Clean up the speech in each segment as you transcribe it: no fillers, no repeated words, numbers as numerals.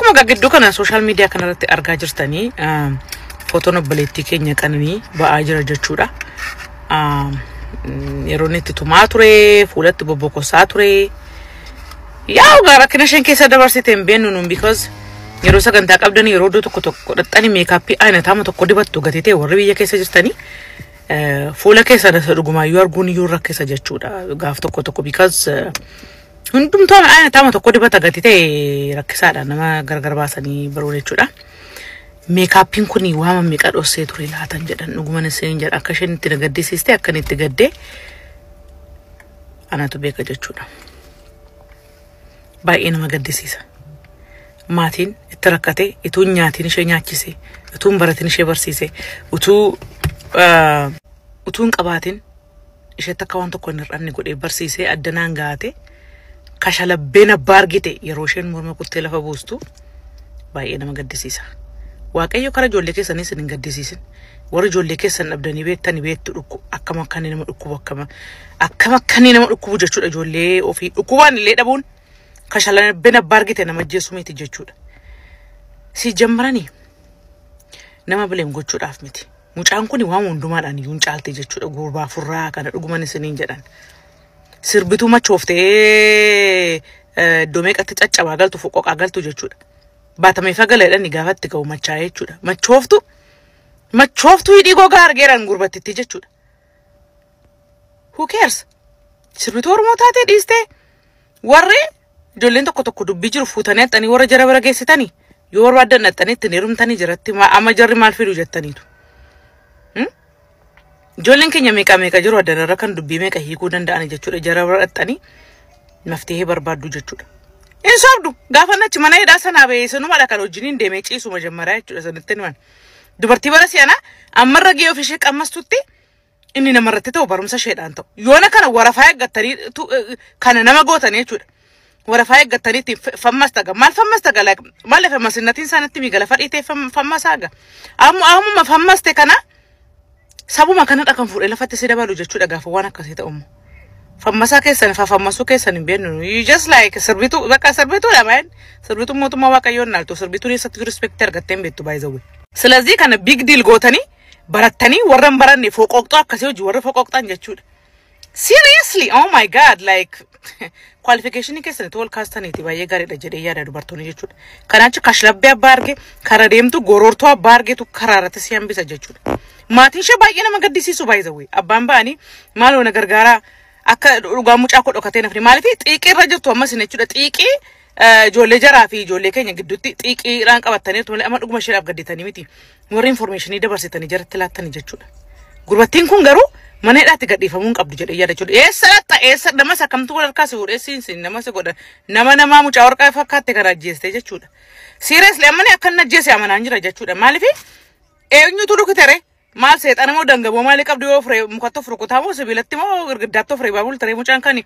Akkuma gidduu kana social media kanarratti argaa jirtanii, footoon obboleettii keenya Qananii ba'aa jira jechuudha. Yeroo inni itti tumaa ture, fuulatti bobbokosaa ture. Yaa egaa rakkina isheen keessa dabarsite hin beeknu nuun, because yeroo sagantaa qabdan, yeroo iddoo tokko tokko godhattanii makeup ayinataama tokko dibattu gatii ta'e, warri biyya keessa jirtanii fuula keessan isa dhugumaayyuu arguun iyyuu rakkisa jechuudha gaaf tokko tokko, because hundumtuu ayinataama tokko dibata gatii ta'e, rakkisaadha nama gargar baasanii baruun jechuudha. Makeupiin kun waama meeqa dhossee ture laatan jedhan. Dhuguman isin jedha, akka isheen itti na gaddisiiste, akka inni itti gaddee anatu beeka jechuudha. Baay'ee nama gaddisiisa. Maatiin itti rakkate, utuu hin nyaatiin ishee nyaachise, utuu hin baratin ishee barsiise, utuu hin qabaatin isheetti akka waan tokko hin hir'anne godhee barsiisee addanaan gaate, kashalabbeen abbaa argite yeroo isheen morma kuttee lafa buustu baay'ee nama gaddisiisa. Waaqayyo kara ijoollee keessanii isin hin gaddisiisin. Warri ijoollee keessan dhabdanii beektanii beektu dhukku akkam akka inni nama dhukkubu, akkam akka inni nama dhukkubu jechuudha. Ijoollee ofii dhukkubaan illee dhabuun kashalabbeen abbaa argite nama ajjeessu miti jechuudha. Si jammaranii nama blame gochuudhaaf miti. Mucaan kun waan hundumaadhaan iyyuu hin caalte jechuudha, gurbaa furraa kana, dhuguman isiniin jedhan. Sirbituu machooftee iddoo meeqatti caccabaa galtu, foqoqaa galtu jechuudha. Baatamee fagaleedhaan gaafa itti ga'u machaa'ee jechuudha. Machooftu machooftuu hidhii gogaa argeeraan gurbattitti jechuudha. Who cares? Sirbituu Oromoo taatee dhiistee, warri ijoolleen tokko tokko dubbii jiru fuutanii haxxanii warra jara bira geessitanii, yoo barbaaddan haxxanii ittiin heerumtanii jiratti, amma jarri maal fidu jettaniitu. Ijoolleen keenya meeqa meeqa jiru addanarra kan dubbii meeqa hiikuu danda'an jechuudha, jara bira haxxanii naftee barbaaddu jechuudha. Hin sobdu, gaafa achi mana hidhaa sanaa bahee sanumadha kan wajjiniin deemee ciisu majammaraa jechuudha sanitti himan. Dubartii bara si'anaa ammarra gahee ofii ishee qammastutti inni namarratti ta'u barumsa isheedhaan ta'u. Yoona kana warafaa eeggattanii kana nama gootanii jechuudha. Warafaa eeggattanii ittiin fammas taga. Maal fammas taga? Maal fammasinnatiin isaanitti miigala fadhiitee fammasaa ga. Ammuma fammaste kana sabuma kanadha kan fuudhee lafatti si dabalu jechuudha gaafa waan akkasii ta'u immoo. Fammasaa keessan fammasuu keessan hin beeknu. You just like sirbituu, bakka sirbituudha man. Sirbituu mootummaa Waaqayyoon naaltu, sirbituun eessatti respect argattee hin beektu, by the way. ስለዚህ kana big deal gootanii barattanii warra hin baranne foqoqxoo akkasii hojii warra foqoqxan jechuudha. Seriously, oh my God, like qualification keessan itti ol kaastaniiti baay'ee gaariidha jedhee yaada dubartoonni jechuudha. Kanaachi kashlabbee abbaa arge kara deemtu, gorortoo abbaa argetu karaa irratti si hambisa jechuudha. Maatiin ishee baay'ee nama gaddisiisu, by the way. Abbaan ba'anii maaloo na gargaaraa, akka dhugaa mucaa koo dhokatee nafni, maaliif xiiqii irra jirtu ammas jechuudha. Xiiqii ijoollee jaraa fi ijoollee keenya gidduutti xiiqiidhaan qabattaniirtu malee amma dhuguma isheedhaaf gadditanii miti. Warri informationii dabarsitanii jaratti laattanii jechuudha. Gurbattiin kun garuu mana hidhaatti gadhiifamuu hin qabdu jedhee yaada jechuudha. Eessa dhatta? Eessa namas akkamtu wal harkaa si fuudhee siin nama si godha, nama namaa mucaa warqaa fakkaatte kana ajjeeste jechuudha. Seriously, ammani akka inni ajjeese amanaan jira jechuudha. Maaliif eenyutu dhukitere? Maal seexana moo dangaboo maalii qabdu yoo fure mukatti of rukutaa moo sibiilatti moo girgiddaatti of reebaa bultaree? Mucaan kan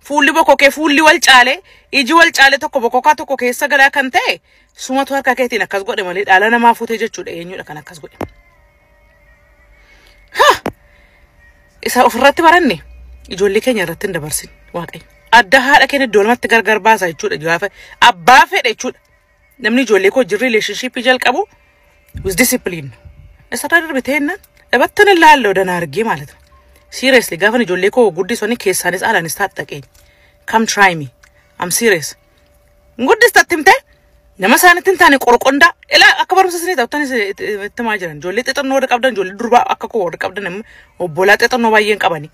fuulli bokokee, fuulli wal caalee, iji wal caalee, tokko bokokaa tokko keessa galaa kan ta'e sumatu harka keetiin akkas godhe malee dhaala namaa fuutee jechuudha. Eenyudha kan akkas godhe? Isa ofirratti baranne ijoollee keenya irratti hin dabarsin Waaqayyo. Adda haadha keenya iddoo lamatti gargar baasa jechuudha, gaafa abbaa fedhe jechuudha. Namni ijoollee koo jirri relationship jalqabu with discipline. Isarraa darbe ta'ennaan dhabattan ilaalloo dana argee ማለት ነው። Seriously, gaafa ijoollee koo guddisonni keessaanis alaanis taattaqeen. Come try me. I'm serious. Guddistatti himte nama isaanitti hin taane qorqondaa ilaa akka barumsa isinii ta'u itti himaa jiran, ijoollee xixinnoo warri qabdan, ijoollee durbaa akka koo warri qabdan, obbolaa xixinnoo baay'een qabani.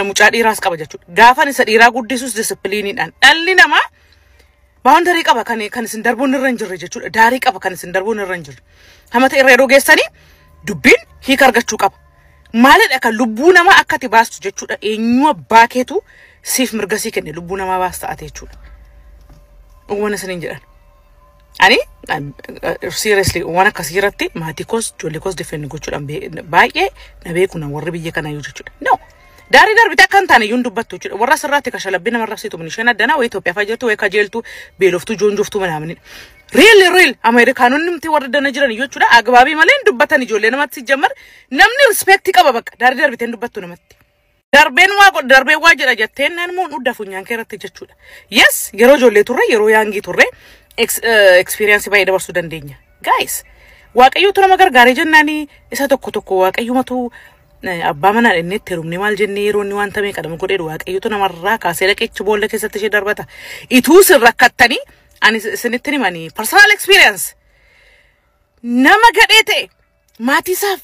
Mucaa dhiiraas qaba jechuudha. Gaafan isa dhiiraa guddisus disciplineiidhaan, dhalli namaa boundary qaba kan isin darbuun irra hin jirre jechuudha. Daarii qaba kan isin darbuun irra hin jirre. Hamata irra yeroo geessanii dubbiin hiika argachuu qaba. Maalidha kan lubbuu namaa akka ati baastu jechuudha? Eenyu abbaa keetu siif mirga sii kenne lubbuu namaa baasta ate jechuudha? Dhuguma isiniin jedhan. Ani seriously waan akkasii irratti maatii koos ijoollee koos defend gochuudhaan baay'ee na beeku na warri biyya kanaa iyyuu jechuudha. No. Daarii darbite akka hin taane iyyuu hin dubbattu jechuudha. Warra asirraatti kashalabbii nama rabsitu mun isheen addanaa wayii Itoophiyaa fa'aa jirtu, wayii kajeeltu, beeloftuu, joonjoftuu manaaminidha. Real real Ameerikaanonni miti warra dana jiran iyyuu jechuudha. Agabaabii malee hin dubbatan ijoollee namatti jammar, namni respect qaba, bakka daarii darbite hin dubbattu namatti. Darbeen waa godha, darbeen waa jedha jetteen nan muun udda funyaan kee irratti jechuudha. Yes, yeroo ijoollee turre, yeroo young turre, Experience baay'ee dabarsuu dandeenya. Guys, Waaqayyootu nama gargaaree jennaani isa tokko tokko Waaqayyumatu abbaa manaa inni itti heerumne maal jennee yeroo inni wanta meeqa nama godheedhu, Waaqayyootu namarraa kaasee dhaqeechi boolla keessatti ishee darbata. Ituu sin rakkattanii, ani isinitti himanii, personal experience, nama gadhee ta'e, maatii isaaf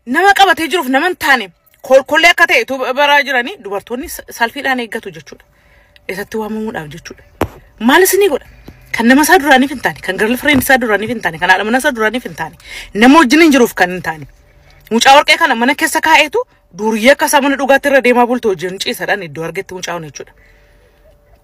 nama qabatee jiruuf nama hin taane, kolkollee akka ta'e utuu baraa jiranii, dubartoonni salfiidhaan eeggatu jechuudha. Isatti waamamuudhaaf jechuudha. Maal isinii godha? Kan nama isaa duraaniif hin taane, kan girlfriend isaa duraaniif hin taane, kan haadha mana isaa duraaniif hin taane, nama wajjin hin jiruuf kan hin taane. Mucaa warqee kana mana keessa kaa'eetu duuriyyee akka isaa mana dhugaatti irra deemaa bultu wajjin ciisadhaan iddoo argetti mucaa'uun jechuudha.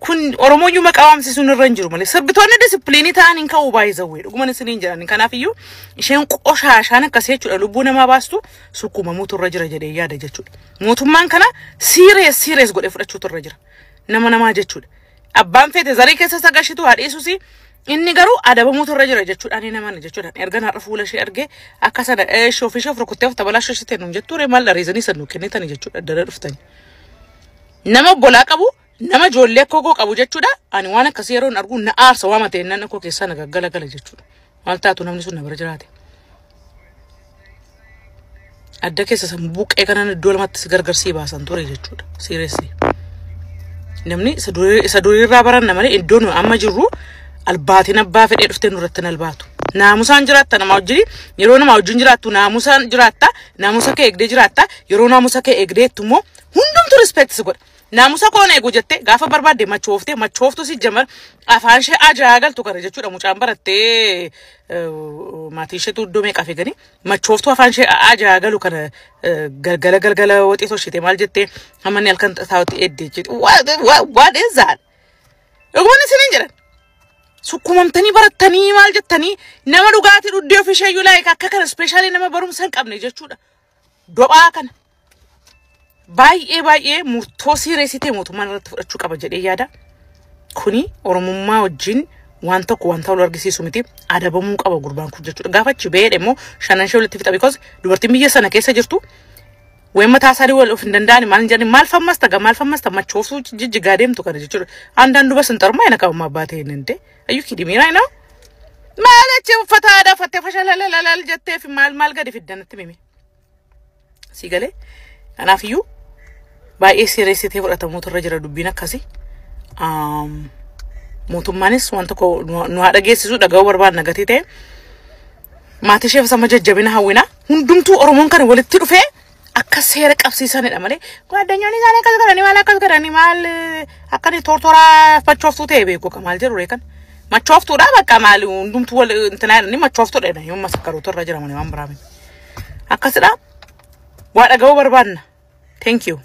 Kun Oromooyyuu maqaa waamsisuun irra hin jiru malee sirbitoonni discipline ta'an hin ka'uu baay'ee dhuguman isiniin jedhan. Kanaaf iyyuu isheen qoshaashaan akkasii jechuudha, lubbuu namaa baastu, sukkuumamuutu irra jira jedhee yaada jechuudha. Mootummaan kana serious serious godhee fudhachuutu irra jira. Nama namaa jechuudha. Abbaan feete zarii keessa sagashitu haadhiisus, inni garuu adabamuutu irra jira jechuudha. Ani nama jechuudha. Erga har'a fuula ishee argee akka sana ishee ofii ishee of rukuttee of tabalaa ishee nuun jettuure, maal reason san nuu kennitani jechuudha dara dhuftani. Nama obbolaa qabu, nama ijoollee akka koo qabu jechuudha. Ani waan akkasii yeroon argu na aarsa, waama ta'e nan koo keessaa na gaggala gala jechuudha. Maal taatu namni sun na bira jiraate? Adda keessa san buqqee kanaan iddoo lamatti si gargar sii baasan ture jechuudha. Seriously. Namni isa duriirraa baranna malee iddoo nu amma jirru albaatiin abbaa fedhee dhuftee nurratti hin albaatu. Naamusaan jiraatta nama wajjin. Yeroo nama wajjin jiraattu naamusaan jiraatta, naamusa kee eegdee jiraatta. Yeroo naamusa kee eegdeettu immoo hundumtu respect si godha. Naamusa koon eegu jettee gaafa barbaadde machooftee machooftu si jamar afaan ishee ajaa galtu kana jechuudha. Mucaan barattee maatii isheetu iddoo meeqaa fiiganii machooftuu afaan ishee ajaa galu kana galgala galgala waxii toshite maal jettee hammanni halkan taa'utti eeddee jechuudha. What is that? Dhuguman isiniin jedhan. Sukkumamtanii barattanii maal jettanii nama dhugaatii dhuddee ofii isheeyyuu like akka kana, especially nama barumsa hin qabne jechuudha. Dophaa kana. Baay'ee baay'ee murtoo serious ta'e mootummaan irratti fudhachuu qaba jedhee yaada. Kuni Oromummaa wajjin waan tokko wanta wal argisiisu miti, adabamuu qaba gurbaan kun jechuudha. Gaafa achi ba'ee immoo shanan ishee walitti fixa, because dubartiin biyya sana keessa jirtu wayin mataa isaanii wal of hin danda'ani maal hin jedhani, maal fammasta ga, maal fammasta machooftuu jijjigaa deemtu kana jechuudha. Andaan duba sin xarmaa ina qabama abbaa ta'e nante. Are you kidding me right now? Maal achi uffata aadaa uffattee fashalalala jettee fi maal maal gadi fiddanatti mimi. Si galee? Kanaafiyyuu baay'ee serious ta'ee fudhatamuutu irra jira dubbiin akkasii. Mootummaanis waan tokko nu haa dhageessisu, dhaga'uu barbaadna gatii ta'e. Maatii isheef sama jajjabina hawwina. Hundumtuu Oromoon kana walitti dhufee akka seera qabsiisanidha malee gwaaddanyoonni isaanii akkas godhanii maal akkas godhanii maal akka inni tortoraa machooftuu ta'e beeku ka maal jedhu reekan. Machooftuudha bakka, maal hundumtuu wal intinaa jedhanii machooftuudha jedhanii yommuu masakkaruutu irra jira malee waan biraa miti. Akkasidha. Waa dhaga'uu barbaadna. Thank you.